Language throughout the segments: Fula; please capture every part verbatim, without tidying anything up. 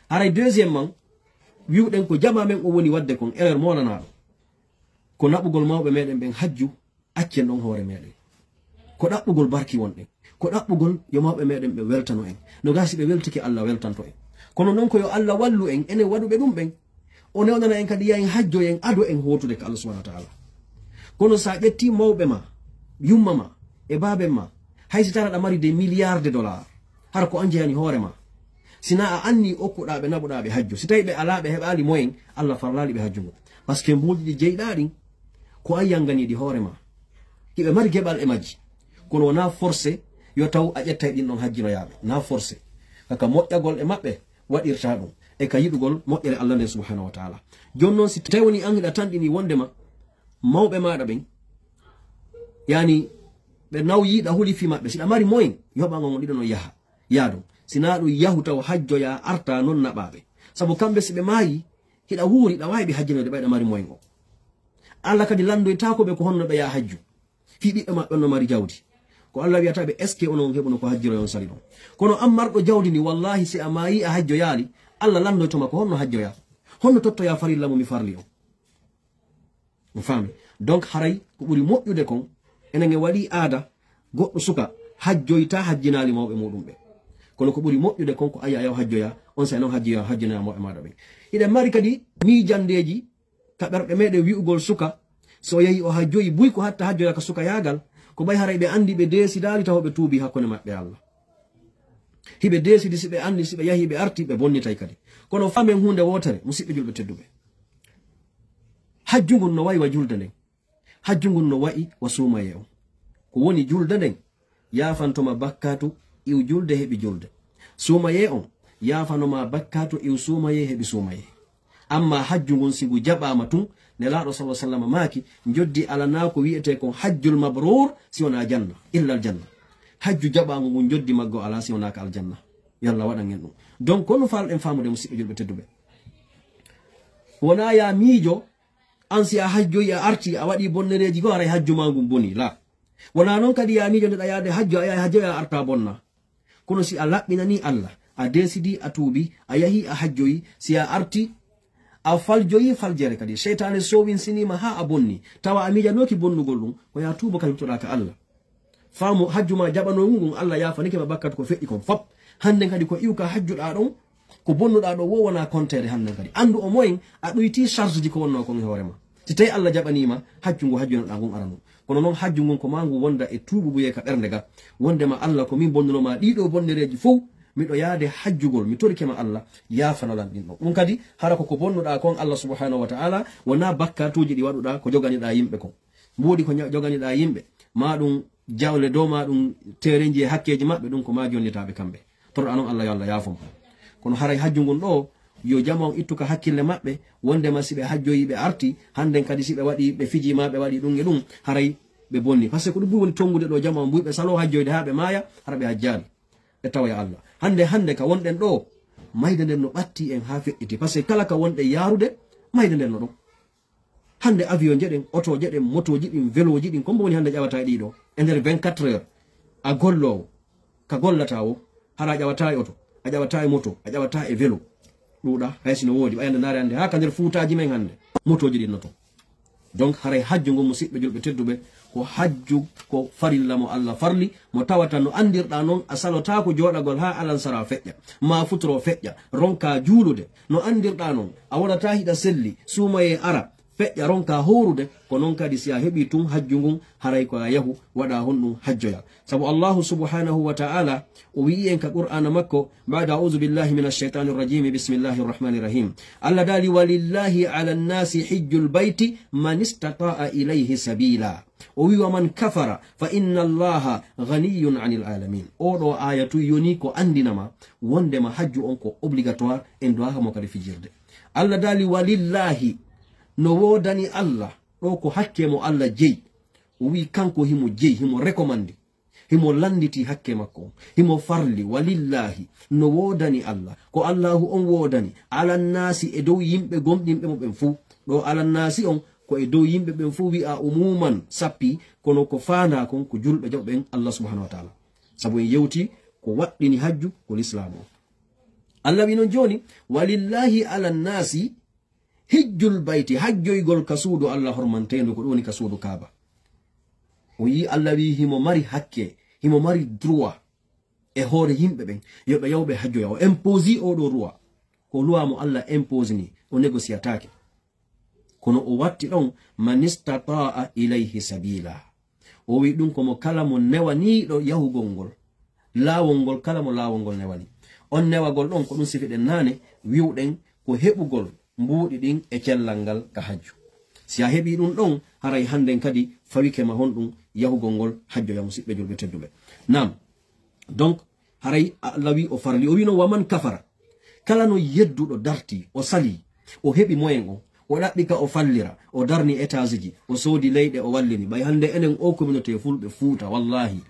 Haray deuxième man, wi'uɗen ko jamaa men o woni waɗde kon, erreur moolanaaɗo. Ko naɓugol mawɓe meɗen ɓen hajju, accen ɗon hoore meɗen. Ko ɗaɓɓugol barki wonɗen. Ko ɗaɓɓugol yo mawɓe meɗen ɓe weltano en. No gaa si ɓe weltike, Allah weltanto en. Kono non ko yo Allah wallu en, enen waɗuɓe ɗum ɓen. O newnana en kadi, ya en hajjo, en ado en hootude ka Allah subhanahu wa ta'ala. Kono sa ƴetti mawɓe ma, yumma ma, e baaben ma, hay si tara ɗa mari des milliards de dollars, hara ko an jeyani hoore ma. Sina a anni okkuɗa ɓe, naɓuɗa ɓe hajju. Si tawi ɓe alaa, ɓe heɓaali moyen, Allah farlaali ɓe hajju ngun. Parce que mbuuɗi ɗi jeyɗa ɗin, ko an yanganiɗi hoore ma. Hiɓe mari geɓal e majji. Kono wona forcé yo taw a ƴettay ɗin ɗon hajjinoyaaɓe. Na forcé. Kaka moƴƴagol e maɓɓe waɗirta ɗum. E ka yiɗugol moƴƴere Allah nden subhanahu wa ta'ala. Jooni non si tawi woni an hiɗa tanɗini wondema mawɓe maɗa ɓen, yani ɓe nawyiɗa huli fi maɓɓe. Si ɗa mari moyen, yoɓa ngon ɗiɗo non yaha. Yaadu. Sina ɗum yahu taw hajjoya arta non naɓaɓe. Sabu kamɓe si ɓe maayi, hiɗa wuuri, ɗa waawi ɓe hajjinoyde ɓayɗa mari moyen o. Allah kadi lanndoytaako ɓe ko honno ɓe yaha hajju. Fii ɓiɓɓe maɓɓe no mari jawdi. Ko Allah wiyata ɓe, est-ce que onon heɓuno ko hajjiroyon sali ɗon? Kono an marɗo jawdi ni, wallahi si a maayi a hajjoyaali, Allah lanndoytoma ko honno hajjoya. Honno tottoya farilla mo mi farli on. On faami? Donc haray ko ɓuri moƴƴude kon, enen e waɗi aada, goɗɗo suka hajjoyta hajjinaali mawɓe muɗum ɓe. Kono ko ɓuri moƴƴude kon ko aya yaw hajjoya, on sa non hajjoya hajjinoya mawɓe maɗa ɓe. Hiɗen mari kadi miijandeeji ka ɓerɗe meɗen wi'ugol suka, so o yehi o hajjoyi buy ko hatta hajjoya ka sukayaagal, ko ɓay haray ɓe andi ɓe deesidaali taho ɓe tuubi hakkunde maɓɓe Allah. Hiɓe deesidi si ɓe andi si ɓe yahi ɓe arti ɓe bonnitay kadi. Kono faamen huunde wootere, musiɓɓe julɓe tedduɓe. Hajju ngun no wayi wa julde nden. Hajju ngun no wayi wa suumayee on. Ko woni julde nden, yaafantoma bakkatu iw julde heɓi julde. Suumayee on, yaafanoma bakkatu iw suumayee heɓi suumayee. Amma hajju ngun si ngu jaɓaama tun, Nelaaɗo sallallahu alaihi wasallam maaki, njoddi alanaa ko wi'etee kon hajjul mabruur si wonaa janna, illal janna. Hajju jaɓaangu ngun njoddi maggo alaa si wonaa ka aljanna. Yo Allah waɗan en ɗum. Donc, kono faalɗen faamude musiɓɓe julɓe tedduɓe. Wonaa ya miijo, an si a hajjoyi a arti a waɗi bonnereeji goo haray hajju maa ngun boni. La. Wonaa non kadi ya miijo nde ɗa yaade hajjo a yahi hajjo ya arta bonna. Kono si a laɓɓinanii Allah, a deesidi a tuubi, a yahi a hajjoyi, si a arti, a faljoyi faljere kadi. Seytaane soowinsiniima haa a bonni. Tawa a miijanooki bonnugol ɗum, ko ya tuubo kadi hutoɗaa ka Allah. Faamu hajju ma jaɓanoogu ngun Allah yaafanike ma bakkatu ko feƴƴi kon fop. Hannden kadi ko iwka hajjuɗaa ɗon, ko bonnuɗaa ɗon wo wonaa konteede hannden kadi. Anndu o moyen a ɗuytii charge ji ko wonnoo kon e hoore ma. Si tawi Allah jaɓaniima hajju ngu hajjunoɗaa ngun arano. Kono non hajju ngun ko maa ngu wonda e tuububuyee ka ɓernde ga. Wondema Allah ko min bonnunoma ɗiɗo bonnereeji fow, miɗo yaade hajjugol, mi torike ma Allah, yaafanolan ɗin ɗon. Ɗum kadi, hara ko ko bonnuɗaa kon Allah subhanahu wa ta'ala, wonaa bakkatuuji ɗi waɗuɗaa ko joganiɗaa yimɓe kon. Mbuuɗi ko ña-, joganiɗaa yimɓe, maa ɗum jawle dow, maa ɗum teerenji e hakkeeji maɓɓe, ɗum ko maa jonnitaaɓe kamɓe. Toroɗaa non Allah yo Allah yaafo mo. Kono haray hajju ngun ɗoo, yo jama on ittu ka hakkille maɓɓe, wondema si ɓe hajjoyi ɓe arti, hannden kadi si ɓe waɗi, ɓe fiji maa ɓe waɗi ɗum e ɗum, haray ɓe bonni. Parce que ko ɗum ɓuri woni tonngude ɗoo jama on, mbuy ɓe saloo hajjoyde haa ɓe maaya, hara ɓe hajjaali. Ɓe tawoya Allah. Hannde, hannde ka wonɗen ɗoo, mayde nden no ɓatti en haa feƴƴiti. Parce que kala ka wonɗen yaarude, mayde nden no ɗon. Hannde avion jeɗen, oto jeɗen, motooji ɗin, velooji ɗin, ko mbo woni hannde ƴawata e ɗiɗo? E nder vingt-quatre heures, a golloowo, ka gollata o, hara a ƴawata e oto, a ƴawata e moto, a ƴawata e velo. Ɗuuɗa, hay si no woodi, ɓay hannde ndaare hannde, haa ka nder fuutaaji men hannde, motooji ɗin no ton. Donc, haray hajju ngun, musiɓɓe julɓe tedduɓe, ko hajju, ko farilla mo Allah farli, mo tawata no anndirɗaa non, a salotaako jooɗagol haa alansara feƴƴa, maa futuro feƴƴa, ronkaa juulude, no anndirɗaa non, a wonataa hiɗa selli, suumayee ara, feƴƴa ronkaa hoorude, ko non kadi si a heɓii tun hajju ngun, haray ko a yahu, waɗaa honɗun hajjoya. Sabu Allahu subhanahu wa ta'ala, o wi'i en ka Qur'aana makko, بعد أعوذ بالله من الشيطان الرجيم، بسم الله الرحمن الرحيم. Allah daali, ولله على الناس حج البيت من استطاع إليه سبيلا. O wi'i, ومن كفر فإن الله غني عن العالمين. Oo ɗoo aaya tun yoni ko anndina ma wondema hajju on ko obligatoire, en duwaaka mo kadi fijirde. Allah daali, ولله, no woodani Allah, ɗoo ko hakke mo Allah jeyi. O wi'i kanko himo jeyi, himo recommandi. Himo lannditi hakke makko on. Himo farli, ولله, no woodani Allah. Ko Allaahu on woodani. على الناس, e dow yimɓe gomɗinɓe mo ɓen fuu. Ɗoo على الناس on, ko e dow yimɓe ɓen fuu wi'aa umuman, sappi, kono ko faandaa kon, ko julɓe jaɓuɓe ɓen Allah subhanahu wa ta'ala. Sabu en yewti ko waɗɗini hajju, ko lislaamu on. Allah wi non joni, walillahi ala nnasi hijjul bayti, hajjoygol ka suudu Allah hormanteendu, ko ɗum woni ka suudu Kaaba. O yi Allah wi himo mari hakke, himo mari droit e hoore yimɓe ɓen, yo ɓe yaw ɓe hajjoya. O imposi o ɗo droit. Ko loi mo Allah imposi ni, o négociataake. Kono o watti ɗon, man istata'a ilayhi sabila. O wi ɗum ko mo kala mo newaniiɗo yahugol ngol. Laawol ngol, kala mo laawol ngol newani. On newagol ɗon, ko ɗum sifiɗen naane, wi'uɗen ko heɓugol mbuuɗi ɗin e cellal ngal ka hajju. Si a heɓi ɗum ɗon, haray hannden kadi fawike ma honɗum yahugol ngol hajjoya, musidɓe julɓe tedduɓe. Naam. Donc, haray Allah wi o farli, o wi no, wa man kafara. Kala no yedduɗo darti, o sali, o heɓi moyen o, o ɗaɓɓi ka o fallira, o darni étage ji, o soodi leyɗe, o wallini. Ɓay hannde enen o communauté fulɓe Fuuta, wallahi,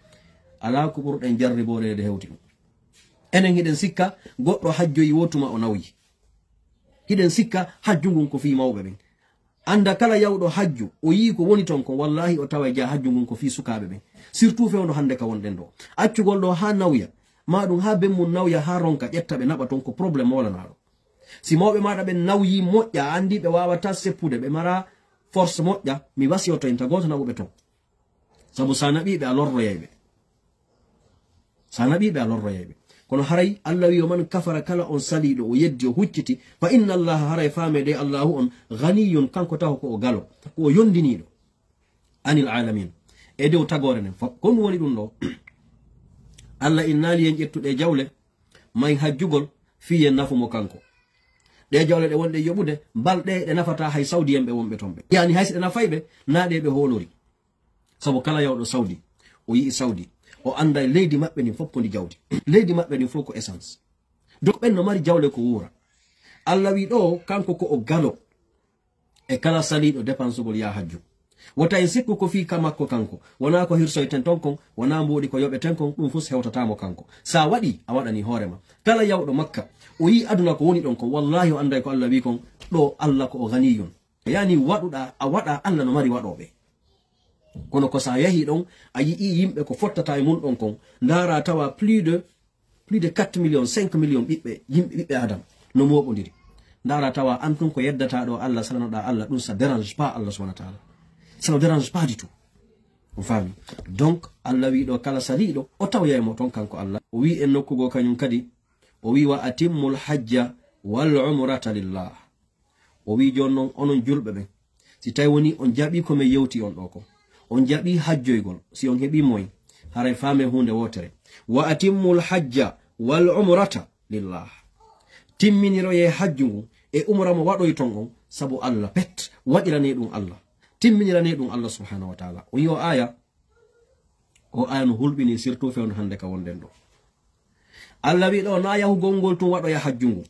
alaa ko ɓurɗen jarriboreede hewti ɗum. Enen hiɗen sikka goɗɗo hajjoyi wo tuma o nawyi. Hiɗen sikka hajju ngun ko fii mawɓe ɓen. Annda kala yawɗo hajju, o yii ko woni ton kon, wallahi o tawa ja hajju ngun ko fii sukaaɓe ɓen. Surtout fewndo hannde ka wonɗen ɗo. Accugol ɗo haa nawya, ma ɗum haa ben mun nawya haa ronka ƴetta ɓe naɓa ton ko problème wolanaaɗo. Si mawɓe maaɗa ɓen nawyi moƴƴa, a anndi ɓe waawataa seppude, ɓe mara force moƴƴa, mi wasiyoto inta gooto naɓuɓe ton. Sabu sa naɓiiɓe a lorroyay ɓe. Sa naɓiiɓe a lorroyay ɓe. Kono haray Allah wi, o man kafara, kala on saliiɗo, o yeddi, o hucciti, fa inna Allaha, haray faame de Allahu on, ganiyun, kanko taho ko o galo, ko o yondiniiɗo, anil alamin, e dow tagoore nden fof. Ko ɗum woni ɗum ɗo. Allah innaali en ƴettuɗe jawle, may hajjugol, fii en nafu mo kanko. Ɗe jawle ɗe wonɗe yoɓude, bal ɗe ɗe nafata hay Saudi en ɓe wonɓe ton ɓe. Yani hay si ɗe nafay ɓe, na ɗe ɓe hoolori. Sabu kala yawɗo Saudi, o yi'i Saudi, o annday leydi maɓɓe ndin fof ko ndi jawdi. Leydi maɓɓe ndin fof ko essence. Donc ɓen no mari jawle ko wuura. Allah wi ɗo, kanko ko o galo e kala saliiɗo dépensugol yaa hajju. Wota en sikku ko fii ka makko kanko. Wonaa ko hirsoyten ton kon, wonaa mbuuɗi ko yoɓeten kon, ɗum fof hewtataa mo kanko. Sa waɗi, a waɗani hoore ma. Kala yawɗo Makka, o yi'i aduna ko woni ɗon kon, wallahi o annday ko Allah wi kon, ɗo Allah ko o ganiyun. Yani waɗuɗa, a waɗa, Allah no mari waɗooɓe. Kono ko sa yahi ɗon, a yi'i yimɓe ko fottata e mun ɗon kon, ndaara tawa plus de, plus de quatre millions, cinq millions ɓiɓɓe, yimɓe, ɓiɓɓe Adam no mooɓondiri. Ndaara tawa an tun ko yeddata ɗo Allah, salanoɗa Allah, ɗum ça dérange pas Allah subhanahu wa ta'ala. Ça ne dérange pas du tout. On faami? Donc, Allah wi ɗo kala saliiɗo, o tawyay mo ton kanko Allah. O wi en nokku goo kañum kadi, o wi, "Wa atimmul hajja wal umrata lillah." O wi, "Jooni non, onon julɓe ɓen, si tawi woni on jaɓi ko min yewti on ɗo ko, on jaɓi hajjoygol, si on heɓi moyen, haray faame huunde wootere. Wa atimmul hajja wal umrata lillah." Timminiroye hajju ngun e umra mo waɗoyton on, sabu Allah pet, waɗirane ɗum Allah. Timminirane ɗum Allah subhanahu wa ta'ala. O wi o aya, o aya no hulɓini, surtout fewndo hannde ka wonɗen ɗo. Allah wi ɗo, na yahugol ngol tun waɗoya hajju ngun.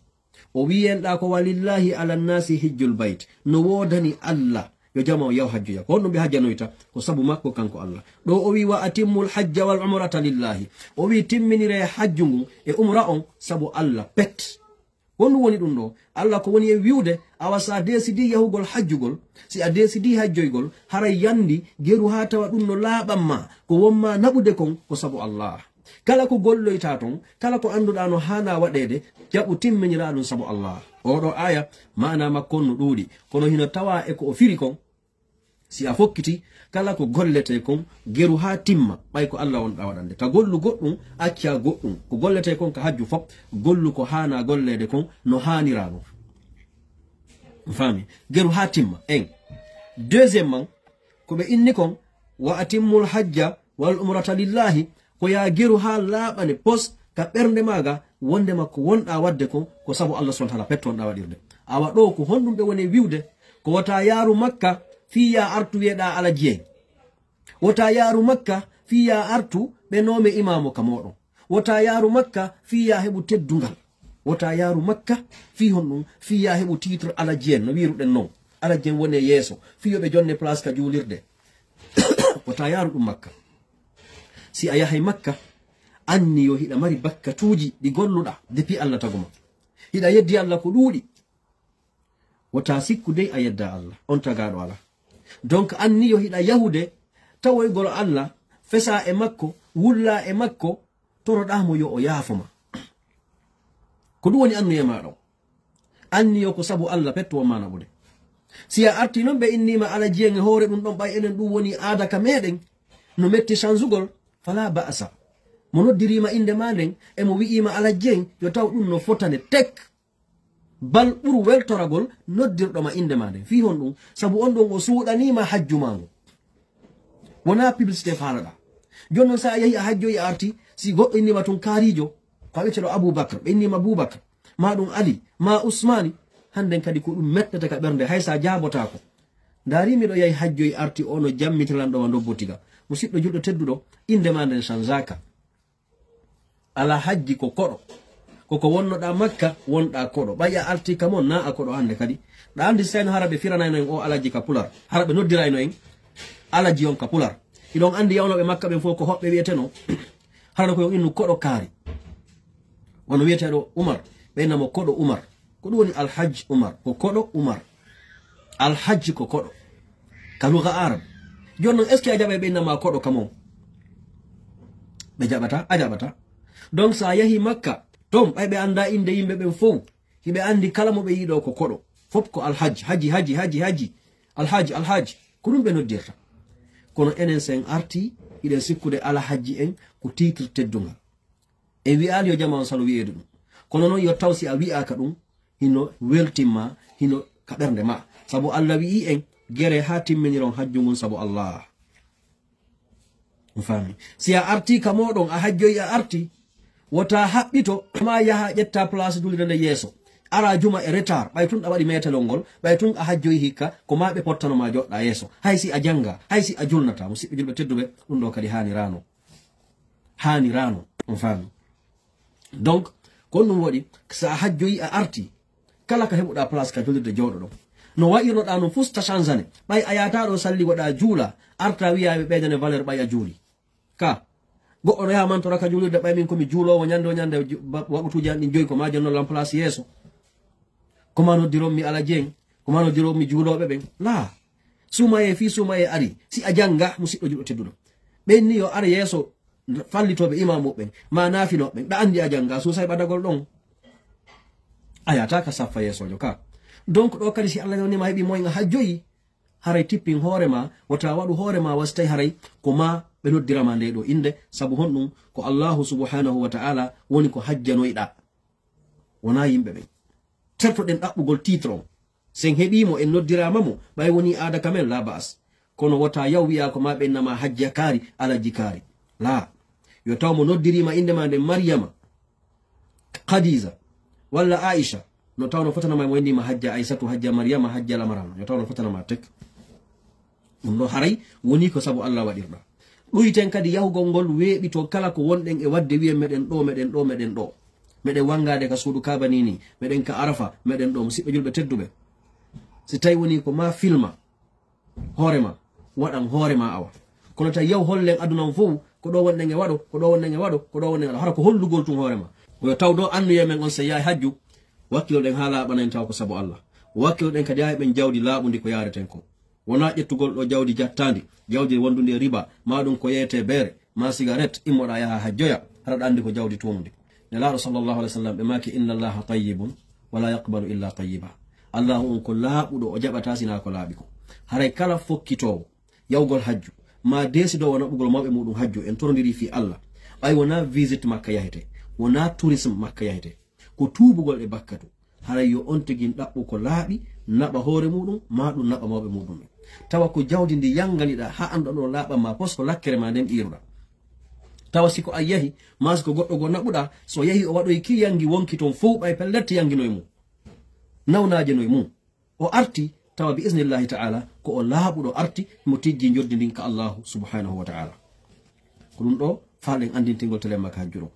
O wi en ɗa ko, "Walillahi ala nnasi hijjul bayt." No woodani Allah yo jama o yaw hajjoya. Ko honɗum ɓe hajjanoyta? Ko sabu makko kanko Allah. Ɗo o wi, "Wa atimmul hajja wal umrata lillahi." O wi, "Timminire hajju ngun e umra on sabu Allah pet." Honɗum woni ɗum ɗo? Allah ko woni e wi'ude, awa sa desidi yahugol hajjugol, si a desidi hajjoygol, haray yandi geru haa tawa ɗum no laaɓan ma, ko won ma naɓude kon ko sabu Allah. Kala ko golloyta ton, kala ko annduɗa no haana waɗeede, jaɓu timminira ɗum sabu Allah. Oɗo aya, maana makko on no ɗuuɗi, kono hino tawa e ko o firi kon. Si a fokkiti, kala ko gollete kon, geru haa timma, ɓay ko Allah wonɗa waɗande. Ka gollu goɗɗum, acca goɗɗum. Ko gollete kon ka hajju fop, gollu ko haana golleede kon, no haanira non. Faami? Geru haa timma. En. Deuxièmement, ko ɓe inni kon, "Wa atimmul hajja wal umrata lillahi." Ko ya geru haa laaɓane pos ka ɓernde maaga, wonde makko wonɗa waɗde kon, ko sabu Allah subhanahu wa ta'ala petto wonɗa waɗirde. Awa ɗo ko honɗum ɓe woni wi'ude? Ko wota yaaru Makka fii ya artu wi'eɗa Alaji en. Wota yaaru Makka fii ya artu ɓe noome imaamu ka mooɗon. Wota yaaru Makka fii ya heɓu teddungal. Wota yaaru Makka fii honɗum? Fii ya heɓu titre Alaji en, no wi'ruɗen non. Alaji en woni e yeeso. Fii yo ɓe jonne place ka juulirde. Wota yaaru ɗum Makka. Si a yahay Makka, anni yo hiɗa mari bakkatuuji ɗi golluɗa depuis Allah tagu ma. Hiɗa yeddi Allah ko ɗuuɗi. Wota sikku dey a yedda Allah, on tagaaɗo alaa. Donc anni yo hiɗa yahude tawoygol Allah, fesa e makko, wulla e makko, toroɗa mo yo o yaafo ma. Ko ɗum woni annuye maa ɗon. Anniyo ko sabu Allah petto on maa naɓude. Si a artii non ɓe inniima alajiyen e hoore ɗum ɗon, ɓay enen ɗum woni aada ka meɗen, no metti sanzugol, fala ba'asa. Mo noddiriima innde maa nden, e mo wi'iima alajiyen, yo taw ɗum no fotane tek. Bal ɓuru weltoragol noddirɗo ma innde maa nden. Fii honɗum? Sabu on ɗon o suuɗaniima hajju maa ngun. Wonaa publicité faalaɗaa. Jooni non, si a yahi a hajjoyi a artii, si goɗɗo inniima tun kaariijo, ko a wi'ete ɗo Abubakar, ɓe inniima Abubakar, maa ɗum Ali, maa Usmaani, hannden kadi ko ɗum mettata ka ɓernde, hay si a jaabotaako. Ndaarii miɗo yahi hajjoyi artii, o no jammitiranɗo ma ndobbo tiga. Musiɗɗo julɗo tedduɗo, innde maa nden sanzaaka. Alhajji ko koɗo. Ko ko wonnoɗaa Makka, wonɗaa koɗo. Ɓay a artii ka mon, naa a koɗo hannde kadi. Ɗa anndi si tawii hara ɓe firanayno en o alaji ka pular. Hara ɓe noddirayno en alaji on ka pular. Hiɗon anndi yawnooɓe Makka ɓen fof ko hoɓɓe wi'etenoo. Hara ko yo innu koɗo kaari. Wano wi'eteeɗo Umar, ɓe innamo koɗo Umar. Ko ɗum woni Alhajj Umar, ko koɗo Umar. Alhajji ko koɗo. Ka luga Arab. Jooni non, est-ce que a jaɓay ɓe innama koɗo ka mon? Ɓe jaɓata, a jaɓata. Donc, si a yahi Makka, ton, ɓay ɓe annda innde yimɓe ɓen fow, hiɓe anndi kala mo ɓe yi'i ɗo ko koɗo. Fop ko Alhajj, haji, haji, haji, haji. Alhajj, Alhajj. Ko ɗum ɓe noddirta. Kono enen, si en artii, hiɗen sikkude Alhajji en ko titre teddungal. En wi'aali yo jama on salo wi'eede ɗum. Kono non, yo taw si a wi'aaka ɗum, hino weltin ma, hino ka ɓernde ma. Sabu Allah wi'i en, gere haa timminiron hajju ngun sabu Allah. On faami? Si a artii ka mooɗon, a hajjoyi a artii, wota haɓɓito, ma yaha ƴetta place juulirde nde yeeso. Ara juma e retard, ɓay tun a waɗi metelol ngol, ɓay tun a hajjoyi hikka, ko ma ɓe pottano ma joɗɗa yeeso. Hay si a jannga, hay si a julnata, musiɓɓe julɓe tedduɓe, ɗum ɗo kadi haaniraano. Haaniraano, on faami? Donc, ko ɗum waɗi, si a hajjoyi a artii, kala ka heɓuɗaa place ka julirde jooɗoɗon. No wa'irnoɗaa non fof ta changane. Ɓay a yaata ɗo salli waɗa juula, arta wi'a ɓe ɓeydane valeur ɓay a juuli. Ka, goɗɗo no yaha mantora ka julirde ɓay min ko mi juuloowo ñande o ñande ju-, ba-, waɓutuuji an ɗin joyi ko ma jonno lan place yeeso. Ko ma noddiron mi Alhaji en, ko ma noddiron mi juulooɓe ɓen. Laa. Suumayee fii suumayee ari, si a jannga, musiɗɗo julɗo tedduɗo. Ɓen ni yo ar yeeso fallitooɓe imaamu ɓen, ma naafinooɓe ɓen, ɗa anndi a jannga, suusay ɓadagol ɗon. A yaata ka saffa yeesoojo ka. Donc ɗo kadi si Allah newnii ma heɓi moyen a hajjoyi, haray tippin hoore ma, wota waɗu hoore ma wasi tawi haray ko ma ɓe noddira ma nde ɗo innde, sabu honɗum? Ko Allahu subhanahu wa ta'ala woni ko hajjanoyɗa. Wonaa yimɓe ɓen. Tertoɗen ɗaɓɓugol titre on. Sen heɓii mo, en noddiraama mo, ɓay wonii aada ka men, laa ba'as. Kono wota yaw wi'a ko ma ɓe innama Hajja Kaari, Alhaji Kaari. Laa. Yo taw mo noddiriima innde ma nden Mariyama, Khadija, walla Aisha. No taw no fotana ma mo innima Hajja Aysatu, Hajja Mariyama, Hajja Lamarana. Yo taw no fotana ma tek. Ɗum ɗo haray woni ko sabu Allah waɗirɗa. Ɗuyten kadi yahugol ngol weeɓi to kala ko wonɗen e waɗde, wi'en meɗen ɗo, meɗen ɗo, meɗen ɗo. Meɗen wanngaade ka suudu Kaaba ni ni, meɗen ka Arafa, meɗen ɗo. Musiɓɓe julɓe tedduɓe, si tawi woni ko ma filma hoore ma, waɗan hoore ma awa. Kono tawi yaw hollen aduna on fof, ko ɗo wonɗen e waɗo, ko ɗo wonɗen e waɗo, ko ɗo wonɗen e waɗo. Hara ko hollugol tun hoore ma. Ko yo taw ɗo annuye men on si yahi hajju, wakkiloɗen haa laaɓana en taw ko sabu Allah. Wakkiloɗen kadi haa heɓen jawdi laaɓundi ko yaareten ko. Wonaa ƴettugol ɗo jawdi jattaandi, jawdi wondundi e riba, maa ɗum ko yeeyetee beere, maa sigaret, immoɗaa yaha hajjoya, hara ɗa anndi ko jawdi tuumundi. Nelaaɗo sallallahu alayhi wa sallam ɓe maaki, "Inna Allaha tayyibun, wa la yaqbalu illa tayyiba." Allahu on ko laaɓuɗo, o jaɓataa sinaa ko laaɓi ko. Haray kala fokkitoowo yawgol hajju, maa deesidoowo naɓugol mawɓe muɗum hajju, en torondirii fii Allah. Ɓay wonaa visite Makka yahete, wonaa tourisme Makka yahete. Ko tuubugol e bakkatu. Haray yo on tigi ɗaɓɓu ko laaɓi, naɓa hoore muɗum, maa ɗum naɓa mawɓe muɗum ɓen. Tawa ko jawdi ndi yanganiɗaa, haa annduɗaa no laaɓan ma, pos ko lakkere ma nden ɓiiruɗaa. Tawa si ko a yahi, maa si ko goɗɗo goo naɓuɗaa, so yahi o waɗoyi ki yangi wonki ton fow, ɓay pellet yanginoy mum. Nawnaaje noy mum. O arti, tawa bi iznillahi ta'ala, ko o laaɓuɗo arti, mo tijji njoddi ndin ka Allahu subhanahu wa ta'ala. Ko ɗum ɗo faalɗen anndintingol telen Makka hajju ɗo.